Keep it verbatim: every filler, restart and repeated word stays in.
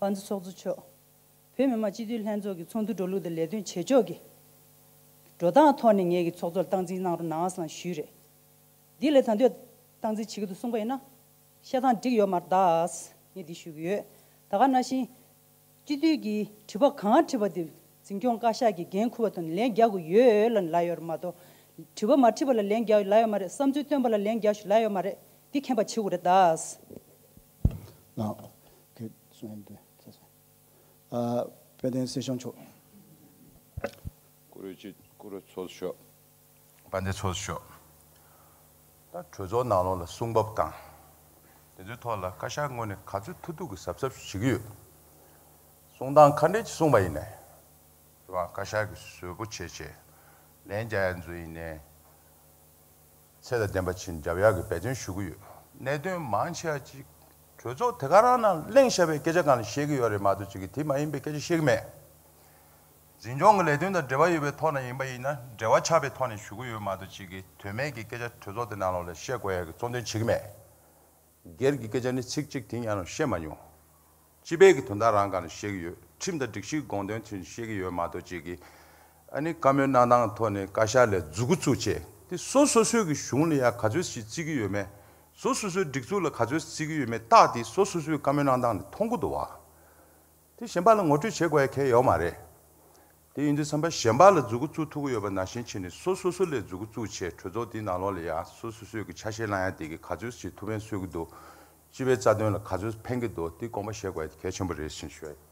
དབང་འཛིན་ཚོགས་གཙོ་མཆོག་བོད་མི་མང་སྤྱི་འཐུས་ལྷན་ཚོགས་ཀྱི་ཚོགས་འདུ་འགྲོ་ལུགས་དང་ལས་དོན་བྱེད་ཕྱོགས་ཀྱི་འགྲོ་སྟངས་ཐོག་ནས་ངེད་ཀྱི་ཚོགས་གཙོར་སྟངས་འཛིན་གནང་རོགས་གནང་ཟེར་ཞུས་རེད། འདི་ལས་ད་འདོད་སྟངས་འཛིན་བྱེད་ཀྱི་འདུག་གསུངས་པ་ཡིན་ན། བཤད་སྟངས་འགྲིག་ཡོད་མ་རེད་ད། ངས་འདི་ཞུ་གི་ཡོད། ད་ག་ནང་བཞིན། སྤྱི་འཐུས་ཀྱིས་དྲི་བ་གང་དྲིས་པ་དེ་འཛིན་སྐྱོང་བཀའ་ཤག་གིས་འགན་འཁུར་བ་དང་ལན་རྒྱག་དགོས་ཡོད་ལ་ལབ་ཡོད་རེད་མ་གཏོགས། དྲི་བ་མ་དྲིས་པ་ལ་ལན་རྒྱག་ལབ་ཡོད་མ་རེད། བསམ་ཚུལ་བཏོན་པ་ལ་ལན་རྒྱག་ཞུ་ལབ་ཡོད་མ་རེད། འདི་མཁྱེན་པ་བྱེད་དགོས་རེད་ད། ལགས། ཁྱེད་གསུང་ཡ་འདི་ཚར་སོང་། ཨ། དཔལ་ལྡན་སྲིད་སྐྱོང་མཆོག་བཀུར་འོས་སྤྱི་བཀུར་འོས་ཚོགས་གཙོ་མཆོག་དཔལ་ལྡན་ཚོགས་གཙོ་མཆོག་ད་གྲོས་ཚོགས་ནང་ལོགས་ལ་གསུང་བབ་དང་། དེ་ཚོའི་ཐོག་ལ་བཀའ་ཤག་ངོས་ནས་ག་ཚོད་ཐུབ་ཐུབ་ཀྱི་གཟབ་གཟབ་བྱེད་ཀྱི་ཡོད། གསུང་སྟངས་ག་འདྲས་ཅིག་གསུངས་པ་ཡིན་ནའི། རེད་བ། བཀའ་ཤག་གིས་བཟོད་པོ་བྱས་བྱས། ལན་རྒྱག་ཡ་ཚོ་ཡིན་ནའི། ཚད་དང་ལྡན་པ་ཅིག་རྒྱབ་ཡག་གི་འབད་བརྩོན་ཞུ་གི་ཡོད། གནད་དོན་མང་ཆེ་བ་ཅིག་གྲོས་ཚོགས་དེ་ག་རང་ནང་གླེང་བཞག་པའི་སྐད་ཆ་སྒང་ལ་བཤད་ཀྱི་ཡོད་རེད་མ་གཏོགས་ཅིག་གིས་དེ་མ་ཡིན་པའི་སྐད་ཆ་བཤད་ཀྱི་མེད། འཛིན་སྐྱོང་གི་ལས་དོན་དང་འབྲེལ་བ་ཡོད་པའི་ཐོག་ནས་ཡིན་པ་ཡིན་ན་འབྲེལ་བ་ཆགས་པའི་ཐོག་ནས་ཞུ་གི་ཡོད་མ་གཏོགས་ཅིག་གིས་དོན་མེད་ཀྱི་སྐད་ཆ་གྲོས་ཚོགས་དེ་ནང་ལོགས་ལ་བཤད་དགོས་ཡག་གི་གཙོ་འདོན་བྱེད་ཀྱི་མེད། སྒེར་གྱི་སྐད་ཆ་ནི་ཚིག་གཅིག་དེ་ཡང་བཤད་མ་མྱོང་། སྤྱི་པའི་གི་དོན་དག་རང་སྒང་ལ་བཤད་ཀྱི་ཡོད། ཁྲིམས་དང་སྒྲིག་གཞིའི་དགོངས་དོན་ཐོག་ནས་བཤད་ཀྱི་ཡོད་མ་གཏོགས་ཅིག་གིས། ཨ་ནི་བཀའ་མོལ་གནང་སྟངས་ཐོག་ནས་བཀའ་ཤག་ལ་མཛུབ་གུ་བཙུགས་བྱས་དེ་སོ་སོ་སོའི་གི་གཞུང་ལ་ཡ་ག་ཚོད་ཞིག་བརྩི་གི་ཡོད་མེད། སོ་སོ་སོའི་སྒྲིག་འཛུགས་ལ་ག་ཚོད་བརྩི་གི་ཡོད་མེད་རྟགས་དེ་སོ་སོ་སོའི་བཀའ་མོལ་གནང་སྟངས་ནས་མཐོང་གི་འདུག་བ། དེ་གཞན་པ་ལ་ངོ་སྤྲོད་བྱེད་དགོས་ཡ་གལ་ཡོད་མ་རེད། དེ་ཡིན་དུས་ཙམ་པ་གཞན་པ་ལ་མཛུབ་གུ་བཙུགས་ཐུབ་ཀྱི་ཡོད་པ་ནང་བཞིན་བྱས་ནས་སོ་སོ་སོ་ལ་མཛུབ་གུ་བཙུགས་བྱས་གྲོས་ཚོགས་འདིའི་ནང་ལོགས་ལ་ཡ་སོ་སོ་སོའི་གི་ཆ་ཤས་བླང་ཡ་དེ་གི་ག་ཚོད་ཅིག་ཐུགས་ཕན་གསོས་ཀྱི་འདུག་སྤྱི་པའི་རྩ་དོན་ལ་ག་ཚོད་ཕན་གྱི་འདུག་དེ་དགོངས་པ་བཞེས་དགོས་ཡ་དེ་གལ་ཆེན་པོ་རེད་ཅེས་ཞུ་ཡ་ཡིན།